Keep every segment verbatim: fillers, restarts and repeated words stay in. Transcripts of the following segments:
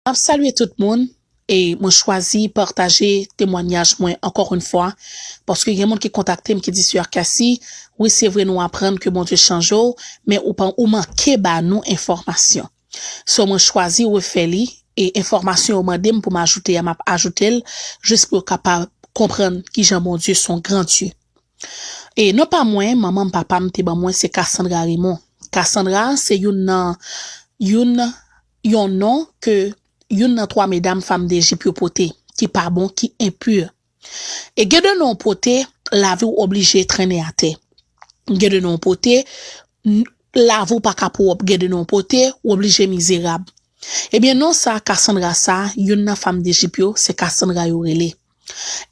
Ap salye tout moun, e mwen chwazi pataje temwanyaj mwen ankò yon fwa, paske gen moun ki kontakte m ki di, "Sè Cassie, wi, se vre, nou aprann ke Bondye chanje w, men ou pa, ou manke ba nou enfòmasyon." So, mwen chwazi refè li, e enfòmasyon yo mande m pou m ajoute a, m ap ajoute l, jis pou yo kapab konprann kijan Bondye se yon gran Dye. E non pa mwen, manman m, papa m te ban mwen, se Cassandra Raymond. Cassandra se youn nan, youn, yon non ke youn nan twa medam fanm Dejip yo pote, ki pa bon, ki enpi. E gen de non w pote, lavi w oblije trennen atè. Gen de non w pote, n-, lavi w pa ka pwòp. Gen de non w pote, w oblije mizerab. Ebyen, non sa, Cassandra sa, youn nan fanm Dejip yo, se Cassandra yo rele.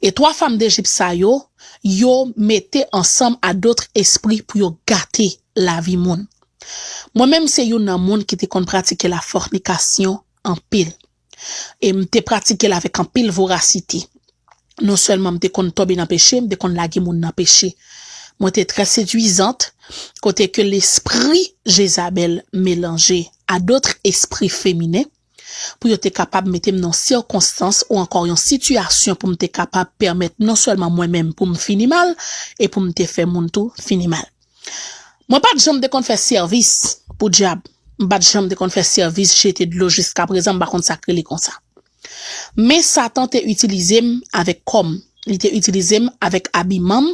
E twa fanm Dejip sa yo, yo mete ansanm a dòt espri pou yo gate lavi moun. Mwen menm, se youn nan moun ki te konn pratike lafònikasyon anpil. E m te pratike l avèk anpil vorasite. Non sèlman m te konn tonbe nan peche, m te konn lage moun nan peche. Mwen te trè sedwizant, kote ke lespri Jezabèl melanje a dòt espri feminen, pou yo te kapab mete m nan yon sikonstans ou ankò yon sitiyasyon pou m te kapab pèmèt non sèlman mwen menm pou m fini mal, e pou m te fè moun tou fini mal. Mwen pa t janm te konn fè sèvis pou dyab. M pa t janm te konn fè sèvis jete dlo jiska prezan, m pa konn sa k rele konsa. Men Satan te itilize m avèk kò m. Li te itilize m avèk abiman m.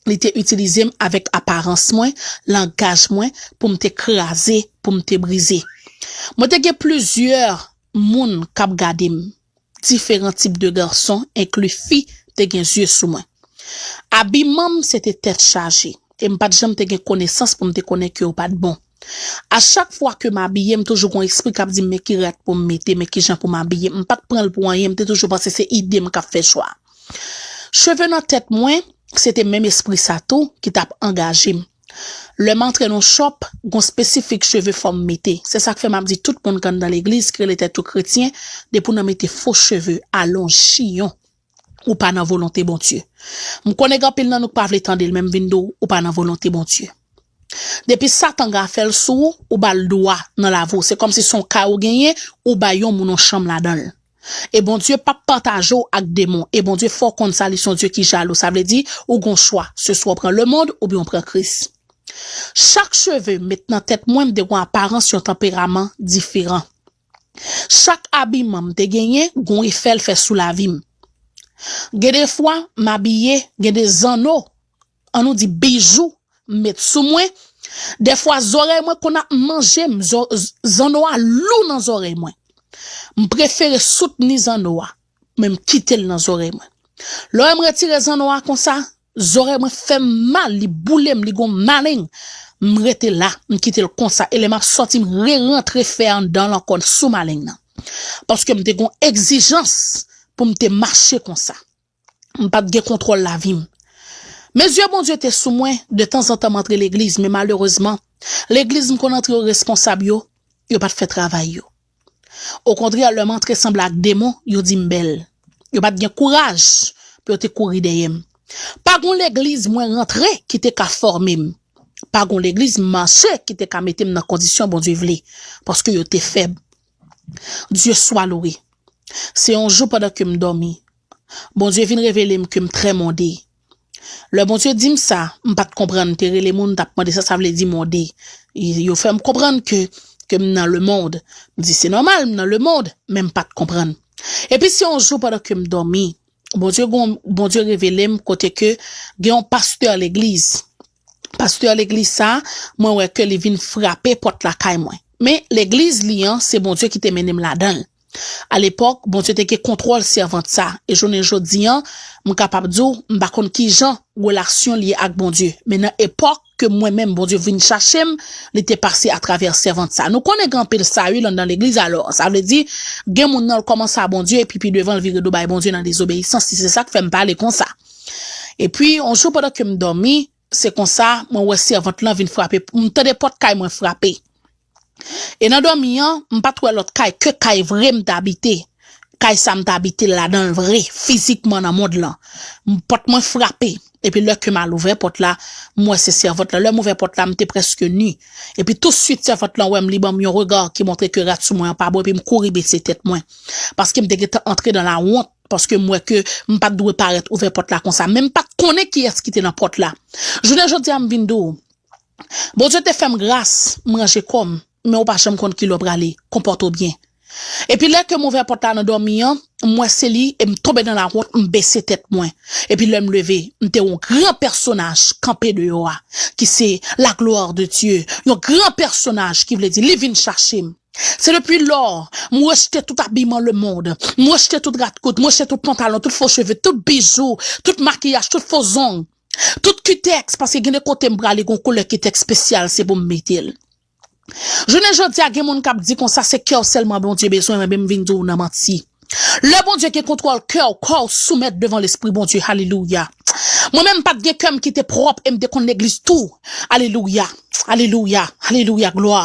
Li te itilize m avèk aparans mwen, langaj mwen, pou m te kraze, pou m te brize. Mwen te gen plizyè moun k ap gade m. Diferan tip de gason, enkli fi, te gen zye sou mwen. Abiman m, se te tèt chaje. E m pa t janm te gen konesans pou m te konnen ke yo pa t bon. A chak fwa ke m abiye, m toujou gon espri k ap di m, "Men ki rad pou m mete, men kijan pou m abiye." M pa t pran l pou anyen, m te toujou panse se ide m k ap fè chwa. Cheve nan tèt mwen, se te menm espri sa tou ki t ap angaje m. Lè m antre nan yon shop, gon espesifik cheve fò m mete. Se sa k fè m ap di tout moun k anndan legliz, ki rele tèt yo kretyen, depi w nan mete fo cheve, alonj, chiyon, ou pa nan volonte Bondye. M konnen gen anpil nan nou k pa vle tande l, men m vin di w, ou pa nan volonte Bondye. Depi Satan gen afè l sou ou, ou ba l dwa nan lavi w. Se kòmsi se yon kay ou genyen, ou bay yon moun yon chanm ladan l. E Bondye p ap pataje w ak demon. E Bondye fè w konn sa, li se yon Dye ki jalou. Sa vle di, ou gon chwa. Se swa w pran lemonn oubyen w pran Kris. Chak cheve m met nan tèt mwen, m te gon aparans, yon tanperaman diferan. Chak abiman m te genyen, gon efè l fè sou lavi m. Gen de fwa, m abiye, gen de zanno, annou di bijou, m met sou mwen. Dèfwa, zòrèy mwen konn ap manje m, zò-, z-, zanno a lou nan zòrèy mwen. M prefere soutni zanno a, men m kite l nan zòrèy mwen. Lè w wè m retire zanno a konsa, zòrèy mwen fè m mal, li boule m, li gon maleng. M rete la, m kite l konsa. E lè m ap sòti, m rerantre fè anndan l ankò sou maleng nan. Paske m te gon egzijans pou m te mache konsa. M pa t gen kontwòl lavi m. Men zye Bondye te sou mwen, de tanzantan m antre legliz, men malerezman, legliz m konn antre yo, responsab yo, yo pa t fè travay yo. Okontrè, lè m antre sanble ak demon, yo di m bèl. Yo pa t gen kouraj pou yo te kouri dèyè m. Pa gon legliz mwen rantre ki te ka fòme m. Pa gon legliz m mache ki te ka mete m nan kondisyon Bondye vle, paske yo te fèb. Dye swa loure. Se yon jou pandan ke m dòmi, Bondye vin revele m ke m trè monde. Lè Bondye di m sa, m pa t konprann, m te rele moun, m t ap mande sa sa vle di monde. E yo fè m konprann ke, ke m nan lemonn. M di, "Se nòmal, m nan lemonn," men m pa t konprann. Epi se yon jou pandan ke m dòmi, Bondye gon, Bondye revele m kote ke gen yon pastè legliz. Pastè legliz sa, mwen wè ke li vin frape pòt lakay mwen. Men legliz li an, se Bondye ki te mennen m ladan l. Alepòk, Bondye te gen kontwòl sèvant sa. E jounen jodi an, m kapab di w, m pa konn kijan relasyon li ye ak Bondye. Men nan epòk ke mwen menm, Bondye vin chache m, li te pase atravè sèvant sa. Nou konnen gen anpil sayi anndan legliz alò. Sa vle di, gen moun nan l kòmanse a Bondye, epi pi devan l vire do bay Bondye nan dezobeyisans. Si se sa k fè m pale konsa. Epi, yon jou pandan ke m dòmi, se konsa, mwen wè sèvant lan vin frape. M tande pòt kay mwen frape. E nan dòmi an, m pa t wè lòt kay ke kay vre m t abite. Kay sa m t abite ladan l vre, fizikman nan mond lan. M, pòt mwen frape. Epi lè ke m al ouvè pòt la, m wè se sèvant la. Lè m ouvè pòt la, m te prèske ni. Epi touswit sèvant lan wè m, li ban m yon rega ki montre ke rad sou mwen an pa bon, epi m kouri bese tèt mwen. Paske m te gentan antre nan lawont, paske m wè ke m pa t dwe parèt ouvè pòt la konsa. Men m pa t konnen kiyès ki te nan pòt la. Jounen jodi a, m vin di w, Bondye te fè m gras, m ranje kò m, men ou pa janm konn kilè w prale, konpòte w byen. Epi lè ke m ouvè pòt la nan dòmi an, m wè se li e m tonbe nan lawont, m bese tèt mwen. Epi lè m leve, m te wè yon gran pèsonaj kanpe deyò a, ki se la gloire de Dieu. Yon gran pèsonaj ki vle di li vin chache m. Se depi lò, m rejte tout abiman lemonn, m rejte tout rad kout, m rejte tout pantalon, tout fo cheve, tout bijou, tout makiyaj, tout fo zong, tout kitèks, paske gen de kote m prale, gen yon koulè kitèks espesyal, se pou m mete l. Jounen jodi a, gen moun k ap di konsa, se kè w sèlman Bondye bezwen, men m vin di w nan manti. Lè Bondye gen kontwòl kè w, kò w soumèt devan lespri Bondye, alelouya. Mwen menm, m pa t gen kè m ki te pwòp e m te konn legliz tou. Alelouya, alelouya, alelouya, glwa.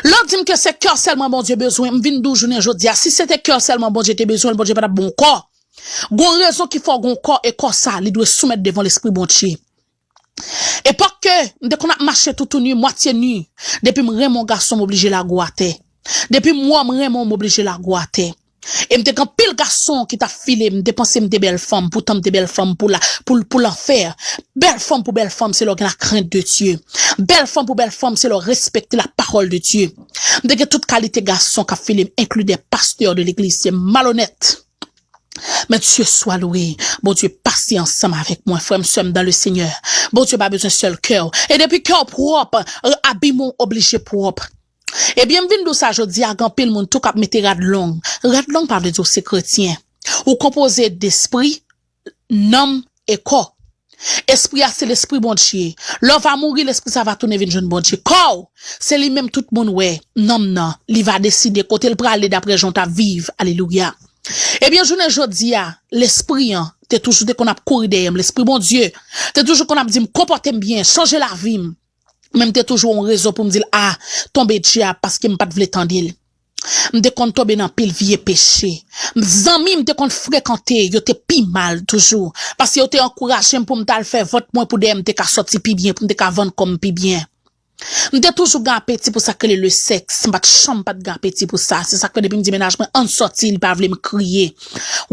Lè w di m ke se kè w sèlman Bondye bezwen, m vin di w jounen jodi a, si se te kè w sèlman Bondye te bezwen, Bondye pa t ap ba w kò. Gon rezon ki fè w gon kò, e kò sa, li dwe soumèt devan lespri Bondye. Epòk ke m te konn ap mache toutouni, mwatye ni, depi m renmen yon gason, m oblije lage w atè. Depi m wè w, m renmen w, m oblije lage w atè. E m te gen anpil gason ki t ap file m, m te panse m te bèl fanm, poutan m te bèl fanm pou la, pou, pou lanfè. Bèl fanm pou bèl fanm, se lè w gen la crainte de Dieu. Bèl fanm pou bèl fanm, se lè w respekte la parole de Dieu. M te gen tout kalite gason k ap file m, enkli de pastè de legliz, se malonèt. Men Dieu soit loué. Bondye pase ansanm avèk mwen, frè m, sè m dans le Seigneur. Bondye pa bezwen sèl kè w. E depi kè w pwòp, abiman w oblije pwòp. Ebyen, m vin di w sa jodi a, gen anpil moun tou k ap mete rad long. Rad long pa vle di w se kretyen. Ou konpoze de espri, nanm e kò. Espri a se lespri Bondye. Lè w va mouri, lespri sa va tounen vin jwenn Bondye. Kò w, se li menm tout moun wè, nanm nan, li va deside kote l prale daprè jan w t ap viv. Alelouya. Ebyen, jounen jodi a, lespri an te toujou te konn ap kouri dèyè m. Lespri Bondye te toujou konn ap di m, konpòte m byen, chanje lavi m. Men m te toujou yon rezon pou m di l, a, tonbe dyab, paske m pa t vle tande l. M te konn tonbe nan pil vye peche. Zanmi m te konn frekante, yo te pi mal toujou. Paske yo te ankouraje m pou m t al fè vant mwen pou dèyè m te ka sòti pi byen, pou m te ka vann kò m pi byen. M te toujou gen apeti pou sa k rele le sexe. M pa t janm pa t gen apeti pou sa. Se sa k fè depi m di mennaj mwen, ann sòti, li pa vle m kriye.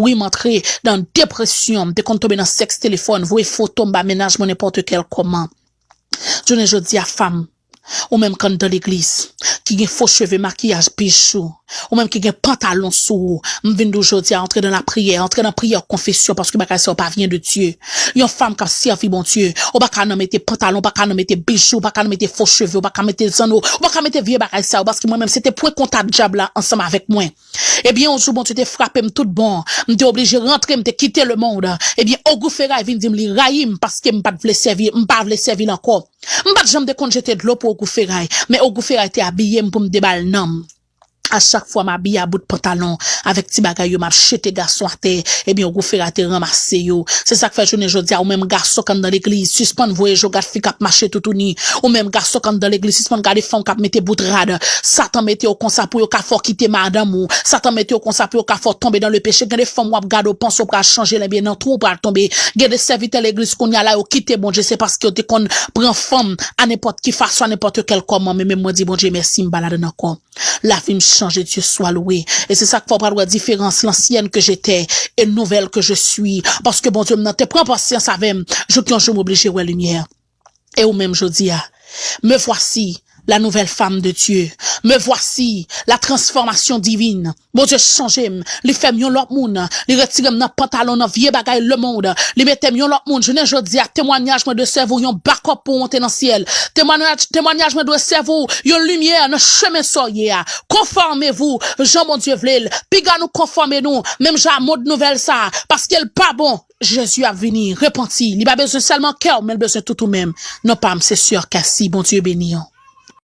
Wi, m antre nan depresyon. M te konn tonbe nan sèks telefòn, voye foto m ba mennaj mwen nenpòt kèl kòman. Jounen jodi a, fanm, ou menm k anndan legliz, ki gen fo cheve, makiyaj, bijou, ou menm ki gen pantalon sou ou, m vin di w jodi a, antre nan lapriyè, antre nan priyè konfesyon, paske bagay sa yo pa vyen de Dye. Yon fanm k ap sèvi Bondye, ou pa ka nan mete pantalon, ou pa ka nan mete bijou, ou pa ka nan mete fo cheve, ou pa ka mete zanno, ou pa ka mete vye bagay sa yo, paske mwen menm, se te pwen kontak dyab la ansanm avèk mwen. Ebyen, yon jou, Bondye te frape m tout bon. M te oblije rantre, m te kite lemonn. Ebyen, Ogou Feray vin di m li rayi m paske m pa t vle sèvi, m pa vle sèvi l ankò. M pa t janm te konn jete dlo pou Ogou Feray, men Ogou Feray te abiye m pou m te ba l nanm. A chak fwa m abiye a bout pantalon, avèk ti bagay yo, m ap jete gason atè, ebyen, Ogou Feray te ranmase yo. Se sa k fè jounen jodi a, ou menm gason k anndan legliz, sispann voye je w gad fi k ap mache toutouni. Ou menm gason k anndan legliz, sispann gade fanm k ap mete bout rad. Satan mete yo konsa pou yo ka fè w kite madanm ou. Satan mete yo konsa pou yo ka fè w tonbe dans le péché. Gen de fanm w ap gade, w panse w pral chanje l, ebyen nan twou w pral tonbe. Gen de sèvitè legliz kounye a la, yo kite Bondye, se paske yo te konn pran fanm a nenpòt ki fason, a nenpòt kèl kòman, men menm mwen di Bondye mèsi, m pa ladann ankò. Lavi m chanje, Dieu soit loué. E se sa k fè w pral wè diferans, l'ancienne que j'étais et nouvelle que je suis. Paske Bondye m nan te pran pasyans avè m, jouk yon jou m oblije wè limyè. E ou menm jodi a, me voici, la nouvelle femme de Dieu. Me voici, la transformation divine. Bondye chanje m, li fè m yon lòt moun, li retire m nan pantalon, nan vye bagay lemonn, li mete m yon lòt moun. Jounen jodi a, temwanyaj mwen dwe sèvi w yon bakòp pou w monte nan syèl. Temwanyaj, temwanyaj mwen dwe sèvi w yon limyè nan chemen sa w ye a. Conformez-vous, jan Bondye vle l. Piga nou konfòme nou, menm jan a mond nouvèl sa a, paske l pa bon. Jezi ap vini, repanti. Li pa bezwen sèlman kè w, men l bezwen tout ou menm. Non pa m, se Sè Cassie, Bondye beni w.